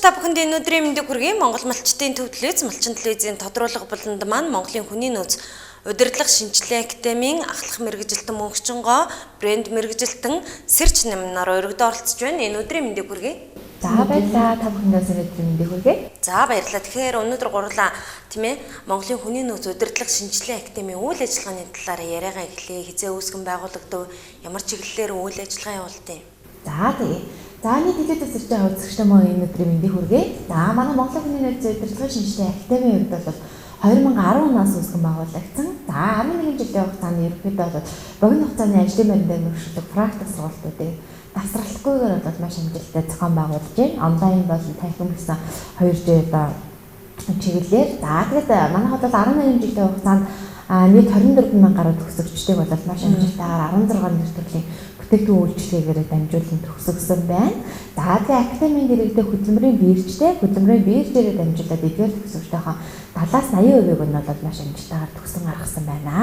Үзэгч та бүхэнд энэ өдрийн мэндийг хүргэе. Монгол малчдын төв телевиз, малчин телевизийн тодруулга буланд маань Монголын хүний нөөц удирдлага шинжилгээ академийн ахлах мэргэжилтэн Мөнхчөнгоо брэнд мэргэжилтэн Сэрч Намнаар өргөдөө оролцож байна. Энэ өдрийн мэндийг хүргэе. За баярлалаа. Та бүхэндээ энэ өдрийн мэндийг хүргэе. За баярлалаа. Тэгэхээр өнөөдөр гурлаа тийм Монголын хүний нөөц удирдлага шинжилгээ академийн үйл ажиллагааны талаар яриагаа эхлэе. Хизээ үүсгэн байгуулагдав, ямар чиглэлээр үйл ажиллагаа явуулдیں۔ За тэгээ. За энэ телевиз үзэж байгаа үзэгчдээ мөн энэ өдрийн мэндийг хүргэе. За манай Монголын хүний нөөц удирдлагын шинжилгээ академийн хувьд бол 2010 оноос үүсгэн байгуулагдсан. За 11 жилийн хугацаанд ерөнхийдөө бол богино хугацааны ажлын байран дээр мөршөлдөг практик сургалтуудыг тасралтгүйгээр бол маш амжилттай зохион байгуулж байна. Онлайн болон танхим гэсэн 2G одоо чиглэлээр. За тэгээд манайхад бол 11 жилийн хугацаанд нийт 24 мянган гаруй төгсөгчдийг бол маш амжилттайгаар 16 нэр төрлийн бүтээгдэхүүн үйлчилгээгээр дамжуулан төгсгсөн байна. За тэгээ академийн дэрэгдэх хөдөлмөрийн биржтэй хөдөлмөрийн биржээрээ дамжуулаад эдгээр төгсөгчдийнхөө 70-аас 80%-ийг нь бол маш амжилттайгаар төгсөн гаргасан байна.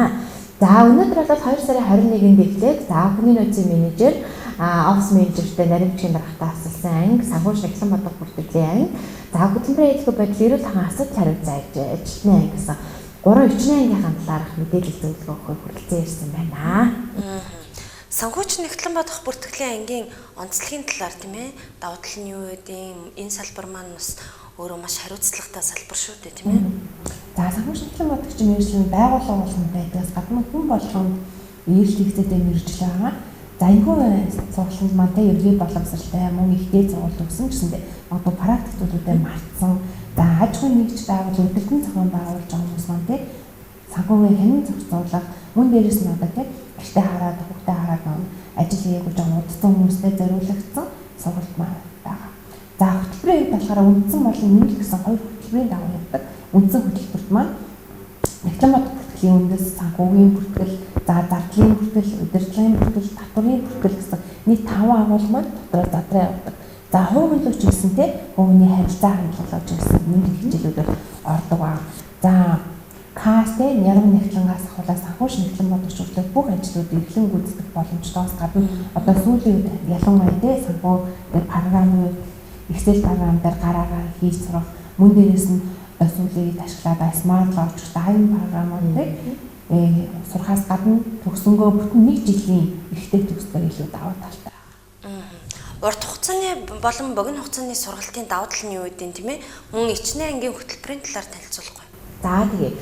За өнөөдөр бол 2 сарын 21-нд эхлээд за хүний нөөцийн менежер, офис менежертэй наримчгийн даргатай асуулсан анги, санхүүш нэгсэн бодох бүртгэлийн анги, за хөдөлмөрийн аюулгүй байдал эрүүл ахуйн асуудал хариуцсан ажилтны анги гэсэн 3 өчнөө ангийнхаа талаарх мэдээлэл зөвлөгөө өгөхөөр хүрэлцэн ирсэн байна. Санхүүч нэгтлэн бодох бүртгэлийн ангийн онцлогийн талаар тийм давуу тал нь юу гэдэг энэ салбар маань бас өөрөө маш хариуцлагатай салбар шүү дээ тийм. За санхүүч нэгтлэн бодогч мэргэжил нь байгууллага болгонд байдгаас гадна хүн болгонд эрэлт хэрэгцээтэй мэргэжил байгаа. За энэхүү сургалтанд маань тэ ерөнхий боловсралтай мөн ихтэй сургалт өгсөн гэсэндээ одоо практик зүйлүүдээ мартсан. За аж ахуйн нэгж байгуул өдөртөн зохион байгуулж байгаа хүмүүс маань тэ санхүүгийн хянан зохицуулах мөн дээрээс нь одоо тэ гэртээ хараад хүүхдээ хараад ажил хийгээгүй жоо удацсан хүмүүстэй зориулагдсан сургалт маань байгаа. За хөтөлбөрийн хувьд болохоор үндсэн болон нэмэлт гэсэн хоёр хөтөлбөрийн дагуу явдаг. Үндсэн хөтөлбөрт маань нэгтлэн бодох бүртгэлийн үндэс, санхүүгийн бүртгэл, за зардлын бүртгэл, удирдлагын бүртгэл, татварын бүртгэл гэсэн нийт 5 агуулга маань дотроо задраа явдаг. За хувь хүн рүү ч гэсэн те хувийн харилцаа хандлагалаа ч гэсэн нэмэлт хичээлүүдээр ордог ба. За КАС те нярван нэгтлэнгээс ахуулаад санхүүш нэгтлэн бодогч хүртэлх бүх ажлууд эргэлэн гүйцэтгэх боломжтойос гадна одоо сүүлийн үед ялангуяа те санхүү дээр програмын Excel програм дээр гараараа хийж сурах мөн дээрээс нь одоо сүүлийн үед ашиглаад Smart Lodge Diamond програмуудыг сурахаас гадна төгсөнгөө бүтэн нэг жилийн эрхтэй төгслөөр илүү давуу талтай. Урт хугацааны болон богино хугацааны сургалтын давуу тал нь юу гэдэг тийм мөн ичнэ ангийн хөтөлбөрийн талаар танилцуулахгүй. За тэгээ.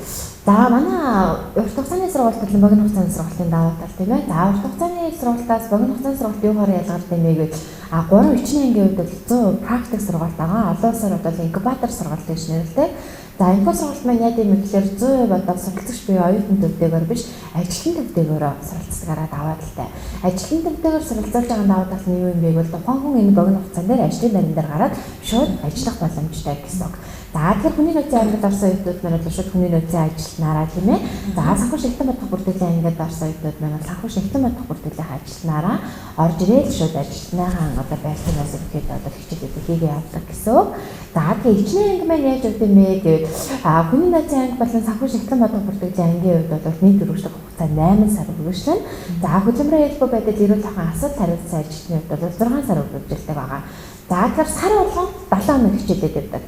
За манай урт хугацааны сургалт болон богино хугацааны сургалтын давуу тал тийм. За урт хугацааны сургалтаас богино хугацааны сургалт юугаар ялгардаг юм бэ гэвэл 3 ичнэ ангийн хувьд бол 100% практик сургалт байгаа. Олон улсаар бол инкубатор сургалт гэж нэрлэдэг. За энэхүү сургалт маань яа гэм гэхээр 100% одоо суралцагч буюу оюутан төвтэйгээр биш ажилтан төвтэйгээр суралцдагаараа даваа талтай. Ажилтан төвтэйгээр суралцуулж байгаа даваа тал нь юу юм бэ гэвэл тухайн хүн энэ богино хугацаан дээр ажлын байран дээр гараад шууд ажиллах боломжтой гэсэн үг. За тэгэхээр хүний нөөцийн ангид орсон оюутнууд маань бол шууд хүний нөөцийн ажилтнаараа тийм. За санхүү шигтэн бодох бүртгэлийн ангид орсон оюутнууд маань санхүү шигтэн бодох бүртгэлийн ажилтнаараа орж ирээл шууд ажилтныхаа одоо байлтнаас ихэд одоо хичээлүүдийг хийгээ явдаг гэсэн үг. За тэгээ ичнэ анги маань яаж өгд юм бэ гэвэл хүний нөөцийн анги болон санхүү шигтэн бодох бүртгэлийн ангийн хувьд бол нийт үргэлжлэх хугацаа 8 сар үргэлжлэнэ. За хөдөлмөрийн аюулгүй байдал эрүүл ахуйн асуудал хариуцсан ажилтны хувьд бол 6 сар үргэлжилдэг байгаа. За тэгэхээр сар болгон 7 хоног хичээлээд явдаг.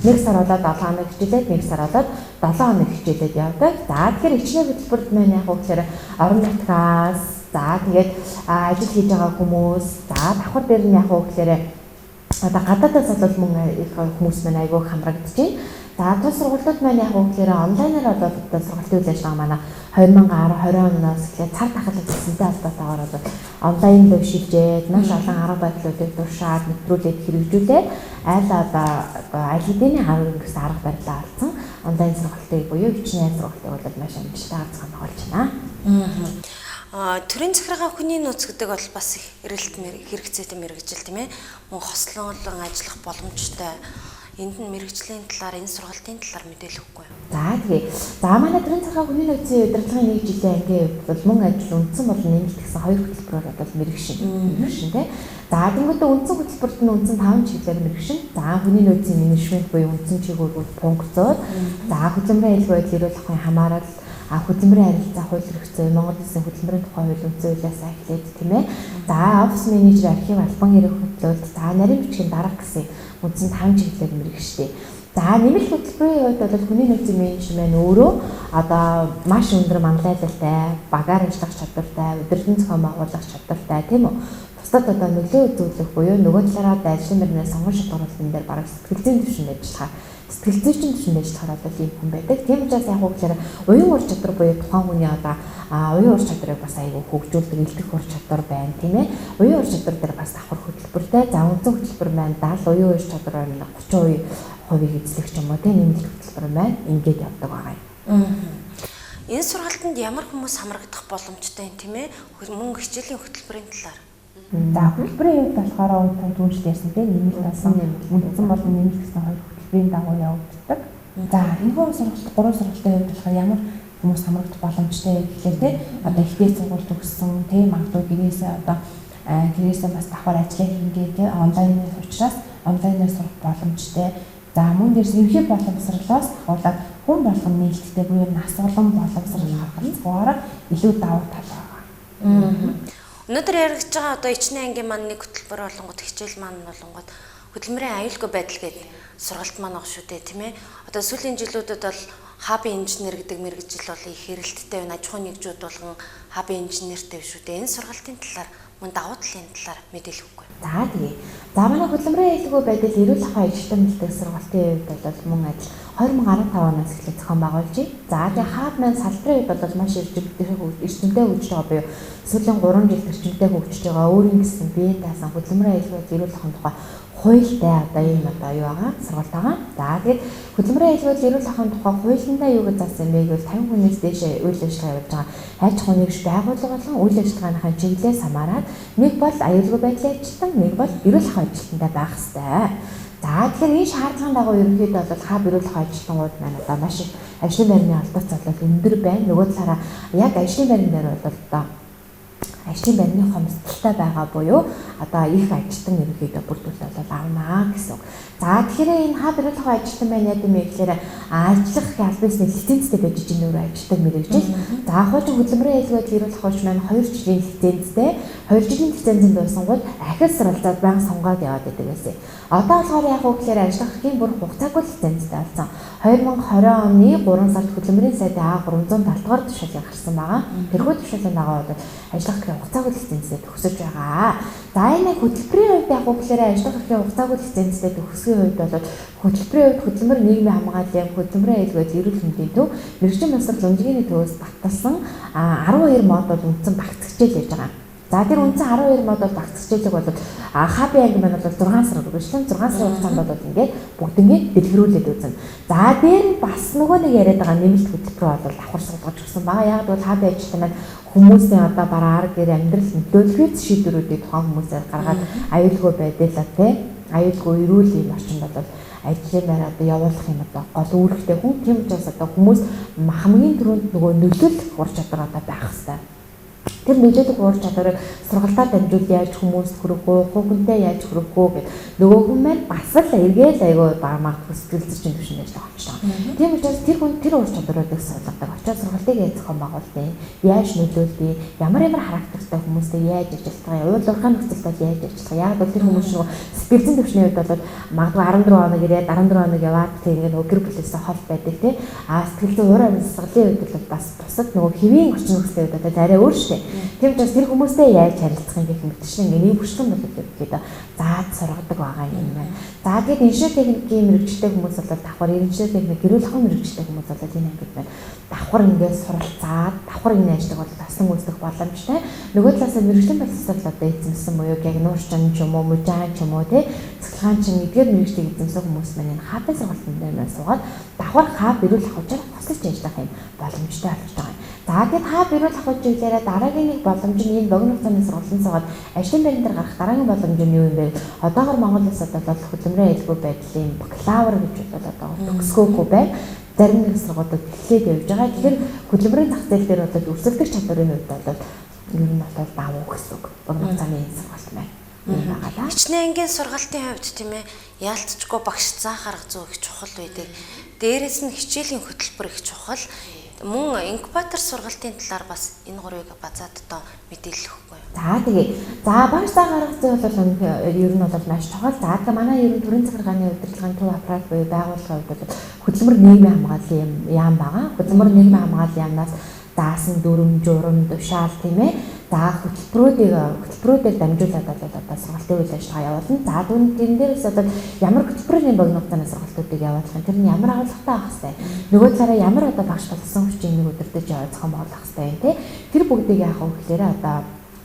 1 сар болоод 7 хоног хичээлээд 1 сар болоод 7 хоног хичээлээд явдаг. За тэгэхээр ичнэ хөтөлбөрт маань яг уу гэхээр орон нутгаас за тэгээд ажил хийж байгаа хүмүүс за давхар дээр нь яг уу гэхээр одоо гадаадаас бол мөн их хүмүүс маань айгүй хамрагдаж байна. За тус сургуулиуд маань яг уу гэхээр онлайнаар одоо сургалтын үйл ажиллагаа манай 2010 20 оноос эхлээд цар тахал гэсэн холбоотойгоор бол онлайн руу шилжээд маш олон арга барилуудыг туршаад нэвтрүүлээд хэрэгжүүлээд аль одоо аль хэдийн 10 гэсэн арга барилаа олцсон онлайн сургалтыг буюу хичнээн сургалтыг бол маш амжилттайгаар зохион байгуулж байна. Төрийн захиргаа хүний нөөц гэдэг бол бас их эрэлт хэрэгцээтэй мэргэжил тийм. Мөн хослон ажиллах боломжтой. Энд нь мэргэжлийн талаар энэ сургалтын талаар мэдээлэл өгөхгүй юу? За тэгээ. За манай төрийн захиргаа хүний нөөцийн удирдлагын нэг жилийн ангийн хувьд бол мөн ажил үндсэн болон нэмэлт гэсэн хоёр хөтөлбөрөөр бол мэрэгшин. Мэрэгшин тий. За тэнгуүдээ үндсэн хөтөлбөрт нь үндсэн 5 чиглэлээр мэрэгшин. За хүний нөөцийн менежмент буюу үндсэн чиглэлүүд функцууд. За хөдөлмөрийн аюулгүй байдал эрүүл ахуйн хамаарал, Хөдөлмөрийн харилцаа, хууль эрх зүй, Монгол Улсын хөдөлмөрийн тухай хууль үндсэн хуулиас эхлээд тийм ээ. За офис менежер, архив, албан хэрэг хөтлөлт, за нарийн бичгийн дарга гэсэн үндсэн 5 чиглэлээр мэргэждэг. За нэмэлт хөтөлбөрийн хувьд бол хүний нөөцийн менежмент өөрөө одоо маш өндөр манлайлалтай, багаар ажиллах чадвартай, удирдан зохион байгуулах чадвартай тийм үү? Бусдад одоо нөлөө үзүүлэх буюу нөгөө талаараа ажлын байрны сонгон шалгаруулалтын дээр бараг сэтгэл зүйн түвшинд ажиллахаар, сэтгэл зүйчийн түвшинд ажиллахаар бол ийм хүн байдаг. Тийм учраас яг уу гэхээр уян ур чадвар буюу тухайн хүний одоо уян ур чадварыг бас айгүй хөгжүүлдэг, илтгэх ур чадвар байна тийм ээ. Уян ур чадвар дээр бас давхар хөтөлбөртэй. За үндсэн хөтөлбөр маань 70, уян ур чадвар маань 30% эзлэх ч юм уу тийм нэмэлт хөтөлбөр маань ингээд явдаг байгаа юм. Энэ сургалтанд ямар хүмүүс хамрагдах боломжтой юм тийм ээ? Мөн хичээлийн хөтөлбөрийн талаар. За хөтөлбөрийн хувьд болохоор түрүүнчлэн ярьсан тийм нэмэлт болсон, үндсэн болон нэмэлт гэсэн хоёр хөтөлбөрийн дагуу явагддаг. За энэхүү сургалт гурван сургалтын хувьд болохоор ямар хүмүүс хамрагдах боломжтой гэхлээр тийм одоо их дээд сургууль төгссөн тийм магадгүй гэрээсээ одоо гэрээсээ бас давхар ажиллаа хийнгээ тийм онлайнаас учраас онлайнаар сурах боломжтой. За мөн дээрс ерөнхий боломжсрлоос ахуулаад хүн болгон нээлттэй буюу нас болон боломжсрал харгалзахгүйгээр илүү давуу тал байгаа. Өнөөдөр яригдж байгаа одоо ичнэ ангийн маань нэг хөтөлбөр болонгод хичээл маань болонгод хөдөлмөрийн аюулгүй байдал гэдэг сургалт маань байгаа шүү дээ тийм ээ. Одоо сүүлийн жилүүдэд бол хабын инженер гэдэг мэргэжил бол их хэрэлттэй байна. Аж ахуйн нэгжүүд болгон хабын инженертэй шүү дээ. Энэ сургалтын талаар мөн давуу талын талаар мэдээлэл өгөхгүй. За тэгээ. За манай хөдөлмөрийн аюулгүй байдал эрүүл ахуй ажилтан бэлтгэх сургалтын хувьд бол мөн адил 2015 оноос эхлээд зохион байгуулж байна. За тэгээ хаб маань салбарын хувьд бол маш эрчимтэй хөгжиж байгаа буюу сүүлийн 3 жил эрчимтэй хөгжиж байгаа. Өөрийн гэсэн биеийн таасан хөдөлмөрийн аюулгүй байдал эрүүл ахуйн тухай хуультай одоо ийм одоо юу байгаа сургалт байгаа. За тэгээд хөдөлмөрийн аюулгүй эрүүл ахуйн тухай хуулиндаа юу гэж заасан бэ гэвэл 50 хүнээс дээш үйл ажиллагаа явуулж байгаа аж ахуйн нэгж байгууллага болон үйл ажиллагааныхаа чиглэлээс хамаарат нэг бол аюулгүй байдлын ажилтан, нэг бол эрүүл ахуйн ажилтнтай байх ёстой. За тэгэхээр энэ шаардлагын дагуу ерөнхийдөө бол хаб эрүүл ахуйн ажилтнууд маань одоо маш их ажлын байрны олдоц бол өндөр байна. Нөгөө талаараа яг ажлын байран дээр бол одоо ажлын байрны хомсдолтой байгаа буюу одоо их ажилтан ерөнхийдөө бүрдүүлэлт бол авнаа гэсэн үг. За тэгэхээр энэ хаб эрүүл ахуйн ажилтан байна яа гэм гэхээр ажиллах аль биесний лицензтэй байж чинь өөрөө ажилладаг мэргэжил. За хуучин хөдөлмөрийн аюулгүй байдал эрүүл ахуйч маань 2 жилийн лицензтэй, 2 жилийн лицензэнд дуусангууд ахил суралцаад байнга сонгоод яваад байдаг байсан. Одоо болохоор яг уу гэхээр ажиллах эрхийн бүр хугацаагүй лицензтэй болсон. 2020 оны 3 сард хөдөлмөрийн сайдын А370 дугаар тушаалыг гарсан байгаа. Тэрхүү тушаалын дагуу бол ажиллах эрхийн хугацаагүй лицензтэй төгсөж байгаа. За энэ хөтөлбөрийн хувьд яг уу гэхээр ажиллах эрхийн хугацаагүй лицензтэй төгсөхийн хувьд бол хөтөлбөрийн хувьд хөдөлмөр нийгмийн хамгааллын, хөдөлмөрийн аюулгүй байдал эрүүл мэндийн төв, мэргэжлийн боловсрол үнэлгээний төвөөс баталсан 12 модуль үндсэн багц хичээл явж байгаа. За тэр үндсэн 12 модуль багц хичээлэг бол хабын анги маань бол 6 сар үргэлжлэн 6 сарын хугацаанд бол ингээд бүгднийг дэлгэрүүлээд үзнэ. За дээр нь бас нөгөө нэг яриад байгаа нэмэлт хөтөлбөр бол давхар суулгаж өгсөн байгаа. Яг бол хабын ажилтан маань хүмүүсийн одоо бараа ар гэр амьдрал нөлөөлөх шийдвэрүүдийг тухайн хүмүүсээр гаргаад аюулгүй байдлаа те аюулгүй эрүүл юм орчинд бол ажлын байр одоо явуулах юм одоо гол үүрэгтэй хүн. Тийм учраас одоо хүмүүс хамгийн түрүүнд нөгөө нөлөөлөх ур чадвар одоо байх хэрэгтэй. Тэр нөлөөлөх ур чадварыг сургалтаар дамжуул яаж хүмүүст хүрэх үү, хүнтэй яаж хүрэх үү гэд нөгөө хүн маань бас л эргээл айгүй магадгүй сэтгэл зүйн түвшинд ажиллах болчихсон. Тийм учраас тэр хүн тэр ур чадваруудыг суулгадаг. Очоод сургалтыг яаж зохион байгуулдаг, яаж нөлөөлдөг, ямар ямар характертай хүмүүстэй яаж ажиллах, уулуурхай нөхцөлд бол яаж ажиллах. Яг бол тэр хүмүүс нөгөө сэтгэл зүйн түвшний хувьд бол магадгүй 14 хоног ирээд 14 хоног яваад тэг ингээд нөгөө гэр бүлээсээ хол байдаг тий. А сэтгэл зүйн уур амьсгалын хувьд бол бас бусад нөгөө хэвийн орчин нөхцөлийн хувьд бол арай өөр шүү дээ. Тийм учраас тэр хүмүүстэй яаж харилцах юм гэх мэтчлэн ингээ нэг бүрчлэн бол ерөнхийдөө зааж сургадаг байгаа юм байна. За тэгээд инженер техникийн мэргэжилтэй хүмүүс бол давхар инженер техник эрүүл ахуйн мэргэжилтэй хүмүүс бол энэ ангид байна. Давхар ингээ суралцаад давхар энэ ажлыг бол таслан гүйцэтгэх боломжтой. Нөгөө талаас нь мэргэжлийн боловсрол одоо эзэмсэн буюу яг нуурчин ч юм уу, мужаан ч юм уу тий цэцгэлгаан чин эдгээр мэргэжлийг эзэмсэн хүмүүс маань энэ хабын сургалтын дээр маань суугаад давхар хаб эрүүл ахуйчаар хослож ажиллах юм боломжтой болж байгаа юм. За тэгээд хаб эрүүл ахуй чиглэлээрээ дараагийн нэг боломж нь энэ богино хугацааны сургалтын суугаад ажлын байран дээр гарах дараагийн боломж нь юу юм бэ? Одоогор Монгол улсад бол хөдөлмөрийн аюулгүй байдлын бакалавр гэж бол одоо төгсгөөгүй байна. Зарим нэг сургуулиуд эхлээд явж байгаа. Тэгэхээр хөдөлмөрийн зах зээл дээр бол өрсөлдөх чадварын хувьд бол ер нь бол давуу гэсэн үг. Богино хугацааны энэ сургалт байна. Хичнээн ангийн сургалтын хувьд тийм ээ яалтчгүй багш заах арга зүй их чухал байдаг. Дээрээс нь хичээлийн хөтөлбөр их чухал. Мөн инкубатор сургалтын талаар бас энэ гурвыг базаад одоо мэдээлэл өгөхгүй юу? За тэгээ. За багш заа гаргах зүй бол ер нь бол маш чухал. За тэгээ манай ер нь төрийн захиргааны удирдлагын төв аппарат буюу байгууллагын хувьд бол хөдөлмөр нийгмийн хамгааллын яам байгаа. Хөдөлмөр нийгмийн хамгааллын яамнаас даасан дүрм, журам, тушаал тийм ээ. За хөтөлбөрүүдийг дамжуулаад бол одоо сургалтын үйл ажиллагаа явуулна. За тэрэн дээрээс бол ямар хөтөлбөрийн богино хугацааны сургалтуудыг явуулах юм, тэр нь ямар агуулгатай байх хэвтэй. Нөгөө талаараа ямар одоо багш болсон хүчийг нэг өдөртөж яваа зохион байгуулах хэвтэй юм те. Тэр бүгдийг яах вэ гэхээр одоо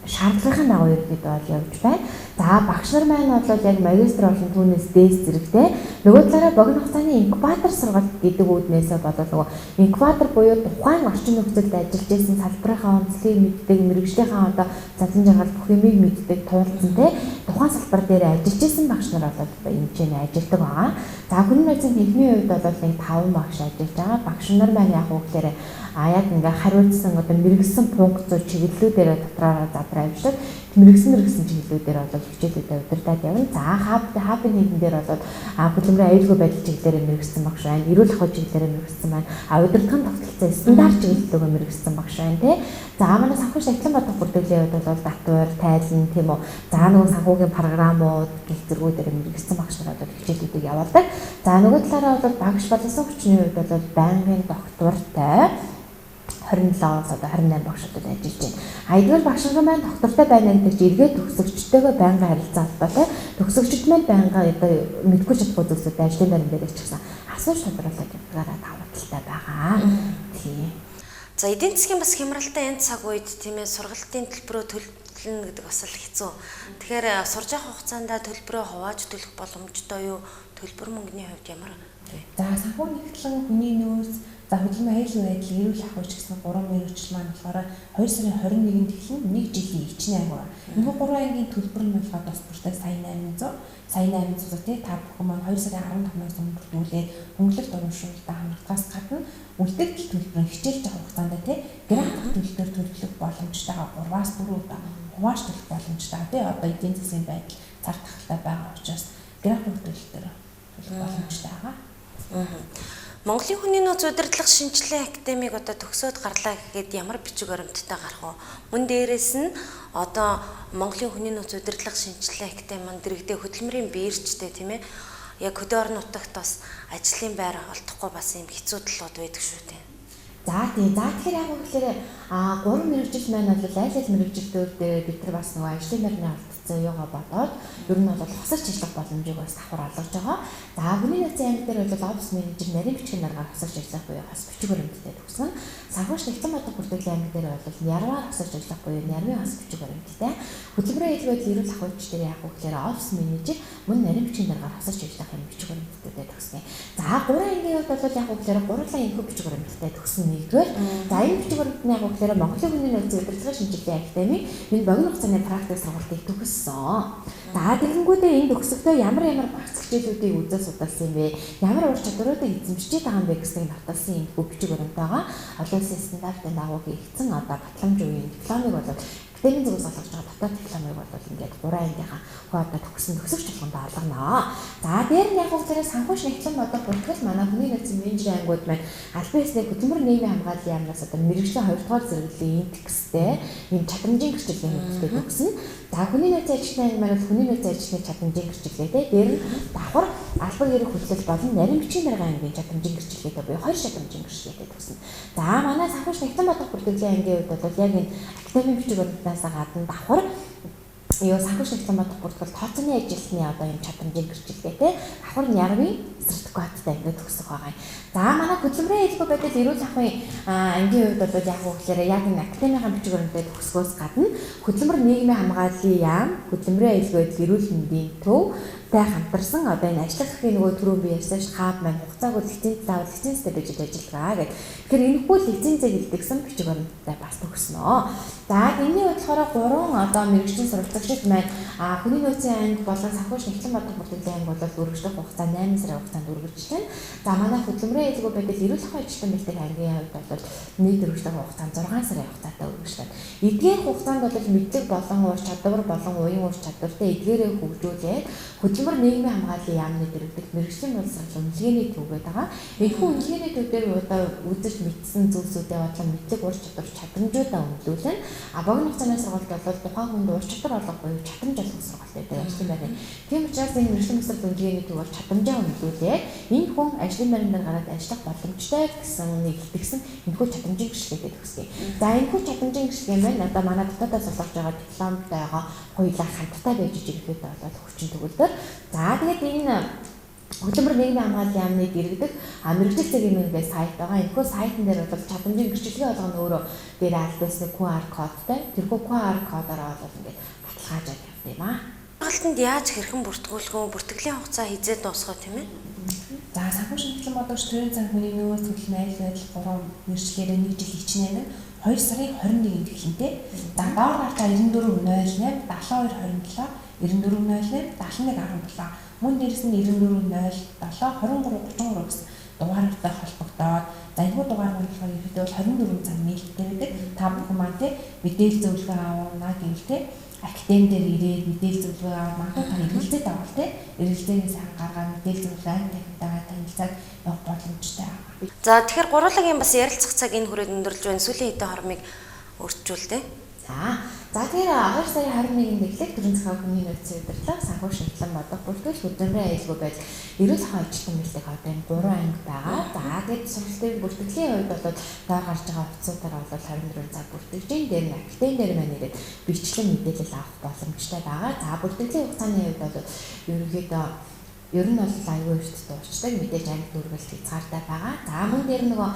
шаардлагын дагуу ерөнхийдөө бол явж байна. За багш нар маань бол яг магистр болон түүнээс дээс зэрэгтэй. Нөгөө талаараа богино хугацааны инкубатор сургалт гэдэг үүднээсээ болоод нөгөө инкубатор буюу тухайн орчин нөхцөлд ажиллаж исэн салбарынхаа онцлогийг мэддэг, мэргэжлийнхаа одоо задлан жаргал бүх юмыг мэддэг, туулсан те тухайн салбар дээр ажиллаж исэн багш нар бол одоо энэ ч ажилладаг байгаа. За хүний нөөцийн техникийн хувьд бол нэг 5 багш ажиллаж байгаа. Багш нар маань яг уу гэхээр яг ингээ хариуцсан одоо мэрэгсэн функцүүд чиглэлүүдээрээ дотраараа задраа авчдаг. Мэрэгсэн чиглэлүүдээр бол хичээлүүдээ удирдах явна. За хабын нэгэн дээр бол хөдөлмөрийн аюулгүй байдал чиглэлээр мэрэгсэн багш байна. Эрүүл ахуй чиглэлээр мэрэгсэн байна. Удирдлагын тогтолцоо стандарт чиглэлөөгөө мэрэгсэн багш байна тий. За манай санхүү шагтлан бодох бүртгэлийн хувьд бол татвар, тайлан тийм үү. За нөгөө санхүүгийн програмууд гэх зэргүүдээр мэрэгсэн багш нар бол хичээлүүдийг явуулдаг. За нөгөө талаараа бол багш боловсон хүчний хувьд бол байнгын доктортой 27-аас одоо 28 багшууд ажиллаж байна. А эдгээр багш нар маань доктортой байна гэдэг чинь эргээд төгсөгчтэйгээ байнгын харилцаа холбоотой. Төгсөгчд маань байнгын одоо мэдгүй чадахгүй зүйлсүүд ажлын байран дээр ч гэсэн асууж тодруулаад явдгаараа давуу талтай байгаа. Тийм. За эдийн засгийн бас хямралтай энэ цаг үед тийм ээ сургалтын төлбөрөө төлнө гэдэг бас л хэцүү. Тэгэхээр сурж явах хугацаанд төлбөрөө хувааж төлөх боломжтой юу? Төлбөр мөнгөний хувьд ямар вэ? За санхүү нэгтлэн хүний нөөц, за хөдөлмөрийн аюулгүй байдал, эрүүл ахуйч гэсэн 3 мэргэжил маань болохоор 2 сарын 21-нд эхлэн 1 жилийн ичнэ анги байна. Энэхүү 3 ангийн төлбөр нь болохоор тус бүртээ сая 800, сая 800 тий та бүхэн маань 2 сарын 15-наас өмнө бүрдүүлээд хөнгөлөлт урамшуулалтаа хамрагдахаас гадна үлдэгдэл төлбөр нь хичээлж явах хугацаанд тий грант төлөлтөөр төлөх боломжтойгоо 3-аас 4 удаа хувааж төлөх боломжтой тий одоо эдийн засгийн байдал цар тахалтай байгаа учраас грант төлөлтөөр төлөх боломжтой байгаа. Монголын хүний нөөц удирдлага шинжилгээ академиг одоо төгсөөд гарлаа гэхэд ямар бичиг баримттай гарах вэ? Мөн дээрээс нь одоо Монголын хүний нөөц удирдлага шинжилгээ академи маань дэрэгдээ хөдөлмөрийн биржтэй тийм ээ. Яг хөдөө орон нутагт бас ажлын байр олдохгүй бас юм хэцүү талууд байдаг шүү дээ. За тийм. За тэгэхээр яг үгээр гурван мэргэжил маань бол аль аль мэргэжилтүүд дээр бид нар бас нөгөө ажлын байрны олдсон юугаа бодоод ер нь бол хосолж ажиллах боломжийг бас давхар олгож байгаа. За хүний нөөцийн анги дээр бол офис менежер нарийн бичгийн даргаар хосолж ажиллах буюу хос бичиг баримттай төгсөн. Санхүүш нэгтлэн бодох бүртгэлийн анги дээр бол нярваар хосолж ажиллах буюу нярмын хос бичиг баримттай. Хөдөлмөрийн аюулгүй байдал эрүүл ахуйч дээр яг үгээр офис менежер мөн нарийн бичгийн даргаар хосолж ажиллах юм бичиг баримттай төгснө. За гурван ангийн хувьд бол яг үгээр гурлаа энэхүү бичиг баримттай төгсөн нэгдүгээр. За энэ бичиг баримтны яг үгээр Монголын хүний нөөцийн удирдлагын шинжилгээ академи энэ богино хугацааны практик сургалтыг төгссөн. За тэгэнгүүтээ энэ төгсөхдөө ямар ямар багц хичээлүүдийг үзээ судалсан юм бэ? Ямар ур чадваруудыг эзэмшиж байгаа юм бэ гэснийг нотолсон энэ бичиг баримтайгаа олон улсын стандартын дагуу хийгдсэн одоо батламж үеийн дипломыг бол академийн зүгээс олгож байгаа дотоод дипломыг бол ингээд 3 ангийнхаа хүү одоо төгссөн төгсөгч болгонд олгоно. За дээр нь яг үгээр санхүүш нэгтлэн бодох бүртгэл манай хүний нөөцийн менежерийн ангиуд маань албан ёсны хөдөлмөр нийгмийн хамгааллын яамнаас одоо мэргэжлийн 2 дугаар зэрэглэлийн индекстэй ийм чадамжийн гэрчлэлийн мэдээлэл төгснө. За хүний нөөцийн ажилтны анги маань хүний нөөцийн ажилтны чадамжийн гэрчлэлтэй. Дээр нь давхар албан эрх хөдлөл болон нарийн бичгийн даргын ангийн чадамжийн гэрчлэлтэй буюу 2 чадамжийн гэрчлэлтэй төгснө. За манай санхүүш нэгтлэн бодох бүртгэлийн ангийн хувьд бол яг энэ академийн бичиг баримтнаас гадна давхар юу санхүүш нэгтлэн бодох бүртгэл тооцооны ажилтны одоо юм чадамжийн гэрчлэлтэй давхар нярвын сертификаттай ингээд төгсөх байгаа юм. За манай хөдөлмөрийн аюулгүй байдал эрүүл ахуйн ангийн хувьд бол яг уу гэхээр яг энэ академийн бичиг баримттай төгсгөөс гадна хөдөлмөр нийгмийн хамгааллын яам, хөдөлмөрийн аюулгүй байдал эрүүл мэндийн төв тай хамтарсан одоо энэ ажиллах эрхийн нөгөө түрүүн би ярьсан ш хаб маань хугацаагүй лиценз заавал лицензтэй байж ажиллагаа гэх. Тэгэхээр энэхүү лицензийг илтгэсэн бичиг баримттай бас төгснөө. За энэний болохоор гурван одоо мэргэжлийн суралцагчид маань хүний нөөцийн анги болон санхүүш нэгтлэн бодох бүртгэлийн анги бол үргэлжлэх хугацаа 8 сарын хугацаанд үргэлжлэнэ. За манай хөдөлмөрийн аюулгүй байдал эрүүл ахуйн ажилтан бэлтгэх ангийн хувьд бол нийт үргэлжлэх хугацаанд 6 сарын хугацаатай үргэлжлэнэ. Эдгээр хугацаанд бол мэдлэг болон ур чадвар болон уян ур чадвартай эдгээрээ хөгжүүлээд хөдөлмөрийн Хөдөлмөр нийгмийн хамгааллын яамны дэргэдэх мэргэжлийн боловсрол үнэлгээний төв гэдэг байгаа. Энэхүү үнэлгээний төв дээр одоо үзэж мэдсэн зүйлсүүдээ бодлон мэдлэг, ур чадвар, чадамжуудаа үнэлүүлнэ. А богино хугацааны сургалт бол тухайн хүнд ур чадвар олгох буюу чадамж олгох сургалт гэдэг ажлын байрны. Тийм учраас энэ мэргэжлийн боловсрол үнэлгээний төв бол чадамжаа үнэлүүлээд энэ хүн ажлын байран дээр гараад ажиллах боломжтой гэсэн нэг илтгэсэн энэхүү чадамжийн гэрчлэгээ төгсгөө. За энэхүү чадамжийн гэрчлэгээ маань одоо манай дотоодоос олгож байгаа дипломтойгоо хоёулаа хамтдаа байж ирэхэд бол хүчин төгөлдөр. За тэгээд энэ Хөдөлмөр нийгмийн хамгааллын яамны дэргэдэх мэргэжил цагийн мэн сайт байгаа. Энэхүү сайтн дээр бол чадамжийн гэрчлэгээ болгоно өөрөө дээр аль биесны QR кодтой. Тэрхүү QR кодороо бол ингээд баталгаажаад явд юм аа. Сургалтанд яаж хэрхэн бүртгүүлэх вэ? Бүртгэлийн хугацаа хизээ дуусах тийм ээ? За санхүү шинэчлэн бодогч төрийн зан хүний нөөц хөдөлмөр айл байдал 3 мэргэжлээрээ 1 жил хичнээн нь 2 сарын 21-нд эхлэнэ. За доор гарч 94 08 72 27 94 08 71 17 мөн дээрэс нь 94 07 23 33 гэсэн дугаартай холбогдоод за энэхүү дугаар маань болохоор ерөнхийдөө бол 24 цаг нээлттэй байдаг. Та бүхэн маань тий мэдээлэл зөвлөгөө авна гэвэл тий академи дээр ирээд мэдээлэл зөвлөгөө аваад магадгүй та эргэлзээд авал тий эргэлзээний сайн гаргаад мэдээлэл зөвлөгөө айн таньтайгаа танилцаад явах боломжтой байгаа. За тэгэхээр гурвуулагийн бас ярилцах цаг энэ хүрээд өндөрлж байна. Сүүлийн хэдэн хормыг өөрчүүлдэ. За тэгэхээр 2 сарын 21-нд эхлэх төрийн захаа хүний нөөцийн удирдлага санхүү шинэчлэн бодох бүртгэл хөдөлмөрийн аюулгүй байдал эрүүл ахуй ажилтан бэлдэх одоо энэ 3 анги байгаа. За тэгээд сургалтын бүртгэлийн хувьд бол доор гарч байгаа утсуудаар бол 24 цаг бүртгэж гин дээр нь академи дээр маань ирээд бичлэн мэдээлэл авах боломжтой байгаа. За бүртгэлийн хугацааны хувьд бол ерөнхийдөө ер нь бол аюул эрт дуусчдаг мэдээж анги дүүргэлт хязгаартай байгаа. За мөн дээр нөгөө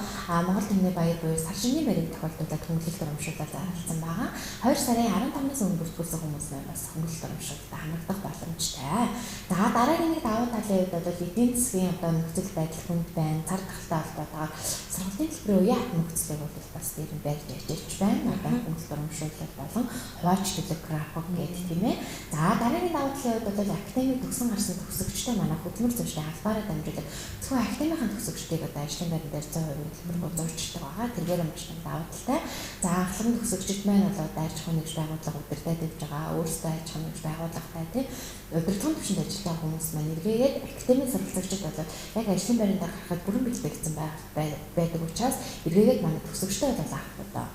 Монгол түмний баяр буюу сар шинийн баярыг тохиолдуулаад хөнгөлөлт урамшууллаар зарласан байгаа. 2 сарын 15-наас өмнө бүртгүүлсэн хүмүүс маань бас хөнгөлөлт урамшууллаа хамрагдах боломжтой. За дараагийн нэг давуу талын хувьд бол эдийн засгийн одоо нөхцөл байдал хүнд байна. Цар тахалтай холбоотойгоор сургалтын төлбөрийн уян хатан нөхцөлийг бол бас дээр нь барьж ажиллаж байна. Одоо хөнгөлөлт урамшууллал болон хувааж төлөх график гэдэг тийм ээ. За дараагийн давуу талын хувьд бол академик төгсөн гарсан төгсөгчтэй манай хөдөлмөр зүйчдийн албаараа дамжуулаад зөвхөн академийн төгсөгчдийг одоо ажлын байран дээр 100% төлбөргүй зуучдаг байгаа. Тэргээр маш том давуу талтай. За ахлах төгсөгчд маань бол одоо аж ахуйн нэгж байгууллага удирдах явж байгаа. Өөрсдөө аж ахуйн нэгж байгууллагатай тийм удирдлагын түвшинд ажиллаж байгаа хүмүүс маань эргээгээд академийн суралцагчид бол яг ажлын байран дээр гарахад бүрэн бэлтгэгдсэн байдаг учраас эргээгээд манай төгсөгчтэй бол авах одоо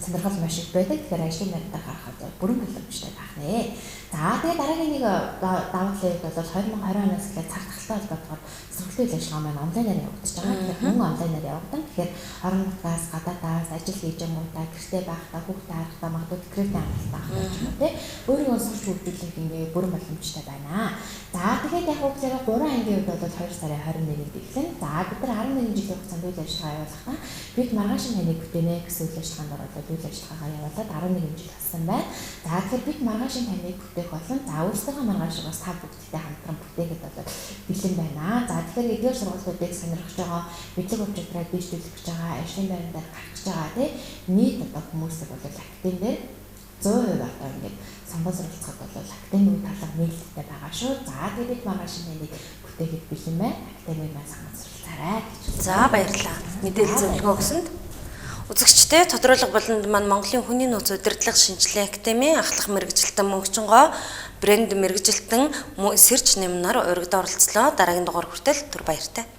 сонирхол маш их байдаг. Тэгэхээр ажлын байран дээр гарахад бүрэн боломжтой байх нэ. За тэгээ дараагийн нэг давуу талын хувьд бол 2020 оноос эхлээд цар тахалтай холбоотойгоор сургалтын үйл ажиллагаа маань онлайнаар явагдаж байгаа. Тэгэхээр мөн онлайнаар явагдан. Тэгэхээр орон нутгаас гадаадаас ажил хийж юмудаа гэртээ байхдаа хүүхдээ харахтаа магадгүй декретийн амралтаа авах ч юм уу тий. Өөрийгөө сурч хөгжүүлэх ингээ бүрэн боломжтой байна. За тэгээд яг үгээр 3 ангийн хувьд бол 2 сарын 21-нд эхлэн. За бид нар 11 жилийн хугацаанд үйл ажиллагаа явуулахдаа бид маргааш таныг бүтээнэ гэсэн үйл ажиллагаанд оролцоод үйл ажиллагаагаа явуулаад 11 жил болсон байна. За тэгэхээр бид маргааш таныг бүтээх болон за өөрсдийнхөө маргаашийг бас та бүгдтэй хамтран бүтээхэд бол бэлэн байна. За тэгэхээр эдгээр сургалтуудыг сонирхож байгаа, мэдлэг ур чадвараа дэвшүүлэх гэж байгаа, ажлын байран дээр гарах гэж байгаа тий нийт одоо хүмүүсийг бол академи дээр 100% одоо ингээд сонгон суралцахад бол академик талаар нээлттэй байгаа шүү. За тэгээд бид маргааш таныг бүтээхэд бэлэн байна. Академик маань сонгон суралцаарай гэж. За баярлалаа. Мэдээлэл зөвлөгөө өгсөнд. Үзэгчдээ тодруулга болонд маань Монголын хүний нөөц удирдлага шинжилгээ академийн ахлах мэргэжилтэн Мөнхчөнгоо брэнд мэргэжилтэн Сэрч Нэмнаар урагд оролцлоо. Дараагийн дугаар хүртэл түр баяртай.